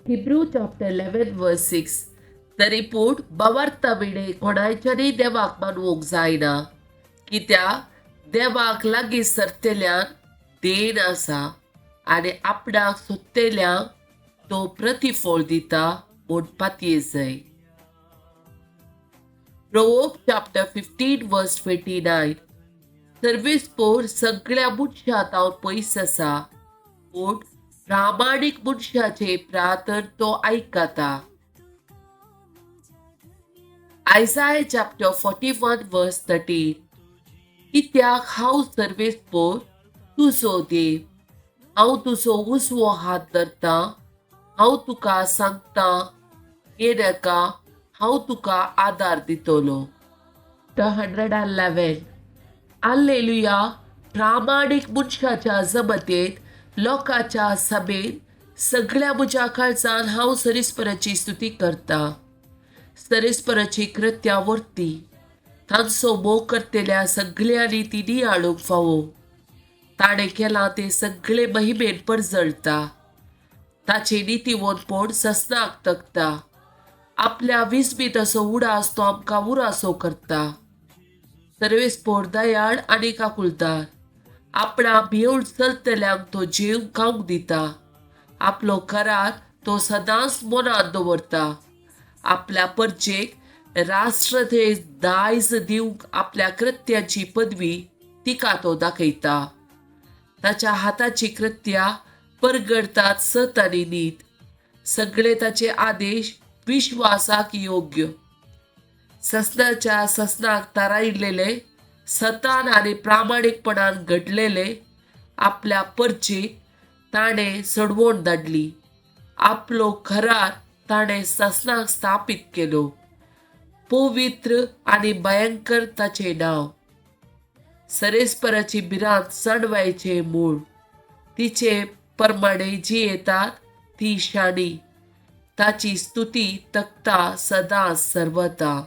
Hebrew chapter 11 verse 6. तरी पूण भावार्था विणे कोणायच्यानूय देवाक मानवूंक जायना, कित्याक देवाक लागीं सरतल्यान देण आसा आनी आपणाक सोदतल्यांक तो प्रतिफळ दिता म्हूण पातये जाय. Proverb chapter 15 verse 29. सर्वेस्पोर सगळ्या मनशां तावन पयस आसा, पूण प्रामाणीक मनशाचे प्रार्थन तो आयकता. Isaiah chapter 41 verse 13. कित्याक हांव सर्वेस्पोर तुजो देव, हांव तुजो उजवो हात धरतां, हांव तुका सांगतां येनाका, हांव तुका आदार दितलो. 111. आल्लेलुया. प्रामाणीक मनशाच्या जमतेंत, लोकांच्या सभेंत सगळ्या म्हज्या काळजान हांव सरीस्पराची स्तुती करता. सरीस्पराची कृत्या वर्ती, तांचो मोग करतल्या सगळ्यांनी ती नियाळूंक फावो. ताणें केलां तें सगळें महिमेन परजळटा, ताचें नितीवंतपण ससनाक तगता. आपल्या विस्मीत असो उडास तो आमकां उरासो करता. सर्वेस्पोर दयाळ आनी काकुळदार, आपणा भिवळ चलतल्यांक तो जीव खावंक दिता. आपलो करार तो सदांच मनांत दवरता. आपल्या परजेक राष्ट्र थंय दायज दिवंक आपल्या कृत्याची पदवी तिका तो दाखयता. ताच्या हाताची कृत्या परगडतात सत आनी नीत, सगळे ताचे आदेश विश्वासाक योग्य. ससनाच्या ससनाक तारायिल्लेले, सतान आनी प्रामाणीकपणान घडलेले आपल्या परचेक ताणें सडवण धाडली. आपलो करार ताणें ससनाक स्थापीत केलो. पवित्र आनी भयंकर ताचें नांव. सरेस्पराची भिरांत सणवायचें मूळ, तिचे प्रमाणे जी येतात ती शाणी. ताची स्तुती तकता सदां सर्वता.